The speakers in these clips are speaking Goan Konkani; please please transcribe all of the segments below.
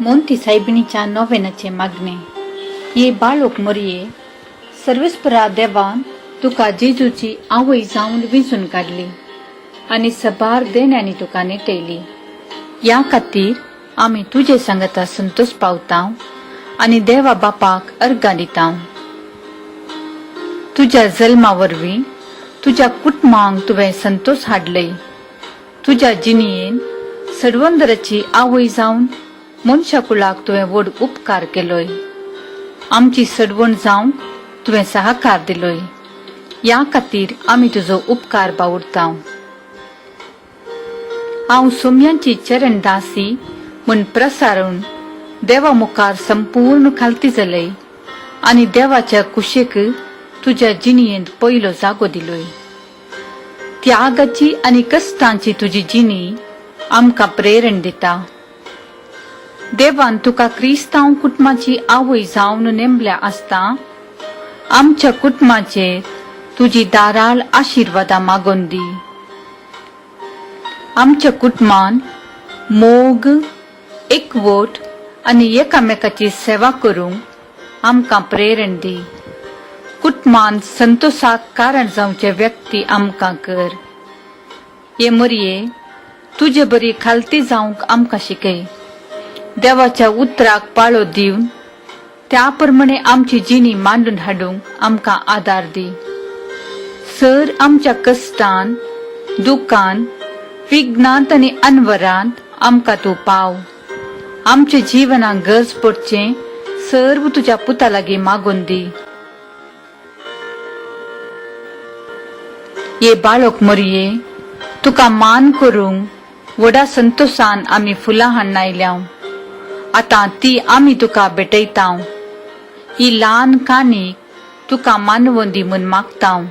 मोंती सायबिणीच्या नोवेनाचें मागणें. ये बाळोक मोरये, सर्वेस्परा देवान तुका जेजूची आवय जावन विंचून काडली आनी सबार देण्यांनी तुका नेटयली. ह्या खातीर आमी तुजे सांगाता संतोश पावता आनी देवा बापाक अर्गां दिता. तुज्या जल्मा वरवीं तुज्या कुटुंबांक तुवें संतोश हाडलय. तुज्या जिणयेन सडवंदराची आवय जावन मनशा कुळाक तुवें व्हड उपकार केलोय. आमची सडवण जावंक तुवें सहकार दिलोय. ह्या खातीर आमी तुजो उपकार बावुरता. हांव सोम्यांची चरणदासी म्हूण प्रसारून देवा मुखार संपूर्ण खालती जालय आनी देवाच्या कुशेक तुज्या जिणयेंत पयलो जागो दिलोय. त्यागाची आनी कश्टांची तुजी जिणी आमकां प्रेरण दिता. देवान तुका क्रिस्तांव कुटुंबाची आवय जावन नेमल्या आसता आमच्या कुटुंबाचेर तुजी दाराळ आशिर्वादां मागोवन दी. आमच्या कुटुंबान मोग, एकवट आनी एकामेकाची सेवा करूंक आमकां प्रेरण दी. कुटुंबान संतोशाक कारण जावचे व्यक्ती आमकां कर. हे मरये, तुजे बरी खालती जावंक आमकां शिकय. देवाच्या उतराक पाळो दिवन त्या प्रमाणे आमची जिणी मांडून हाडूंक आमकां आदार दी. सर आमच्या कश्टान, दुखान, विघ्नांत आनी अनवरांत आमकां तूं पाव. आमच्या जिवनाक गरज पडचें सर्व तुज्या पुता लागीं मागून दी. ये बाळक मरये, तुका मान करूंक व्हडा संतोशान आमी फुलां हाडून आयल्या. आतां ती आमी तुका भेटयता. ही ल्हान काणीक तुका मानवोन दी म्हूण मागता.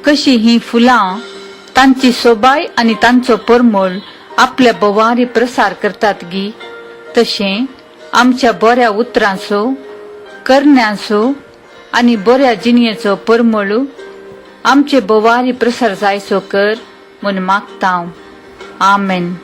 कशी ही फुलां तांची सोबाय आनी तांचो परमळ आपल्या भोवारी प्रसार करतात गी, तशें आमच्या बऱ्या उतरांचो, करण्यांचो आनी बऱ्या जिणयेचो परमळ आमचे भोवारी प्रसार जायसो कर म्हूण मागता. आमेन.